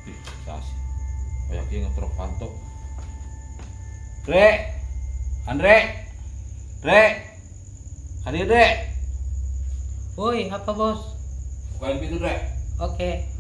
Ih, sasi. Kayak kieu ngetrok panto. Dre. Andre. Dre. Hadir, Dre. Woi, apa bos? Bukain pintu, Dre. Oke.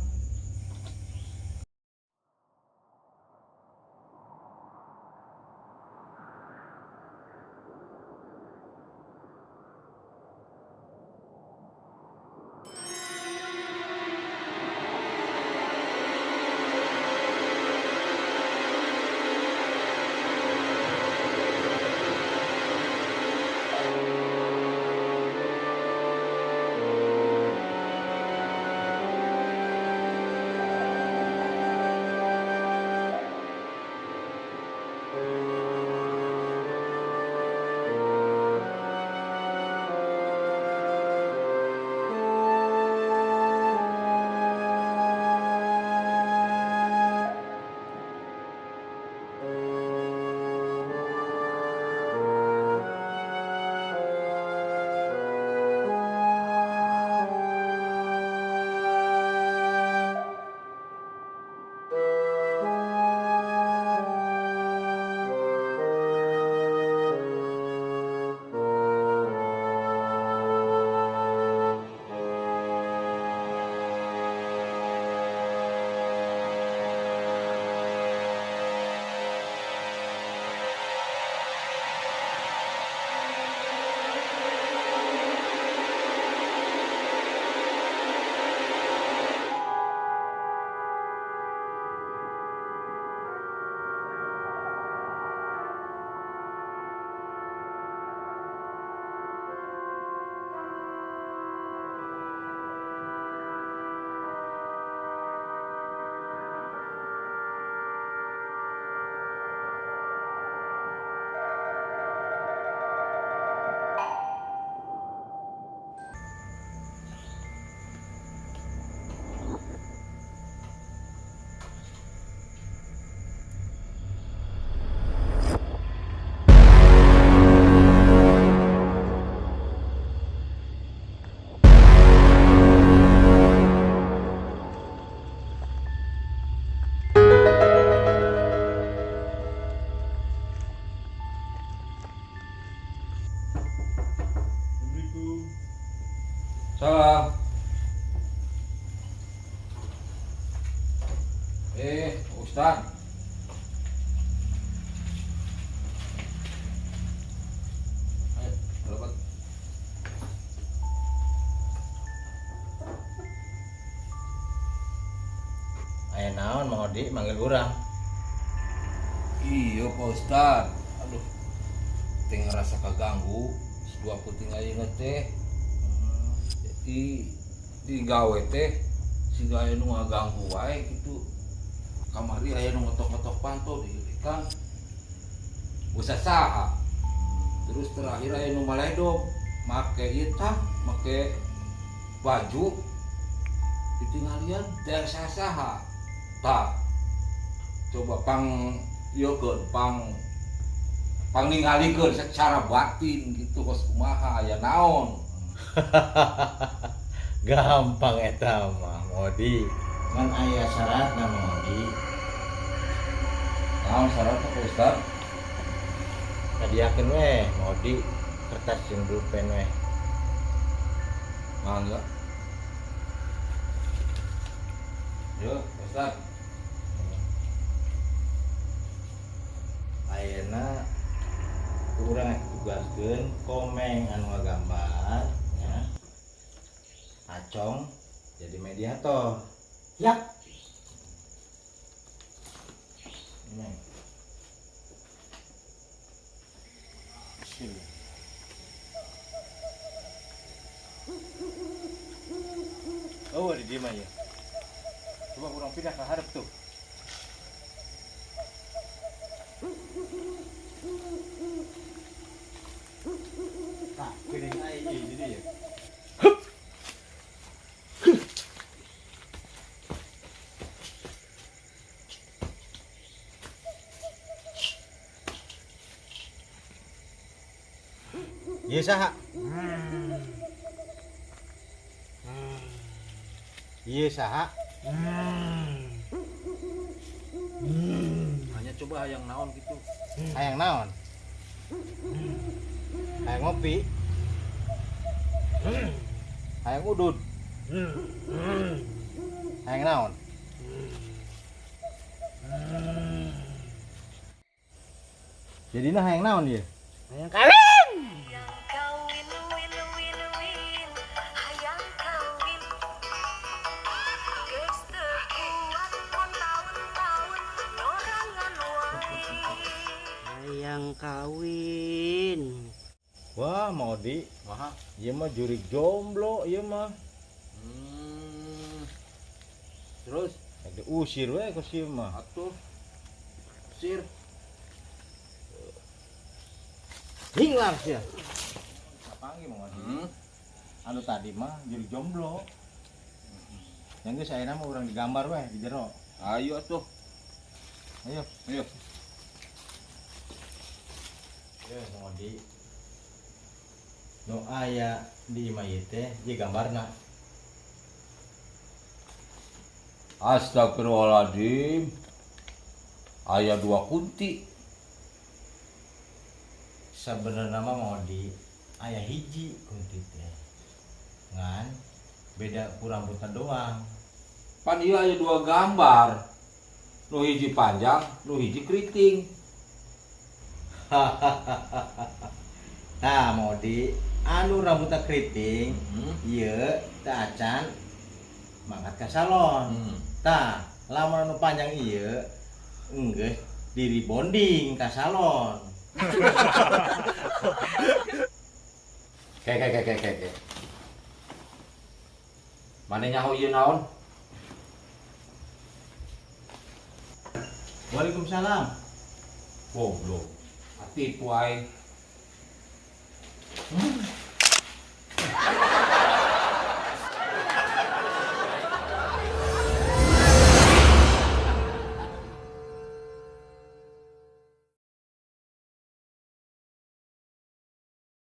Salam. Ustaz. Ayo, dapat. Aya naon Mang Odi manggil urang? Iya, Pak Ustaz. Aduh. Teh ngerasa kaganggu, dua puting ayeuna teh. Jadi di gawe teh siga aya nu ngaganggu wae gitu. Kamari aya nu ngetok-ngetok panto di kan. Usah saha. Terus terakhir aya nu maledog make ieu tah, make baju ditinggalian teh saha. Tah. Coba pang ieu keun, pang pangningalikeun secara batin gitu kos kumaha aya naon. Gampang eta mah, Mang Odi. Ngan aya syaratna Mang Odi. Naon syaratna Pak Ustaz? Kadiakeun weh, Mang Odi, kertas jeung pulpen weh. Mangga. Yo, Ustaz. Ayeuna urang tugaskeun Komeng anu ngagambar nya. Acong jadi mediator. Yap. Meng. Oh, di dieu mah ya. Coba urang pindah ke hareup tuh. Tah, geuning ai ieu jadi ya. Ieu saha? Ieu saha? Hayang naon gitu. Hayang naon? Hayang ngopi. Hayang udud. Hayang naon? Jadina hayang naon ieu? Hayang kawin. Hayang kawin win win win, hayang kawin. Geus teu kuat mun taun-taun norangan wae. Hayang kawin. Wah, Mang Odi, Maha. ieu mah jurig jomblo ieu mah. Terus Rek diusir we ku si mah. Atuh. Sir. Hinglar sia. Kapanggih Mang Odi? Hmm. Anu tadi mah jurig jomblo. Yang geus ayeuna mah urang digambar we di jero. Ayo atuh. Ayo. Ayo. Ya, Mang Odi. Nu aya di imah ieu teh ieu gambarna. Astagfirullahaladzim. Aya dua kunti. Sebenarnya mah Mang Odi aya hiji kunti teh. Ngan beda ku rambutna doang. Pan ieu aya dua gambar. Nu hiji panjang, nu hiji keriting. Tah Mang Odi, anu rambutna keriting ieu teu acan mangkat ka salon. Tah, lamun anu panjang ieu enggeus di rebonding ka salon. Ke ke ke ke ke ke. Mane nyaho ieu naon? Waalaikumsalam. Goblok. Atipu aing.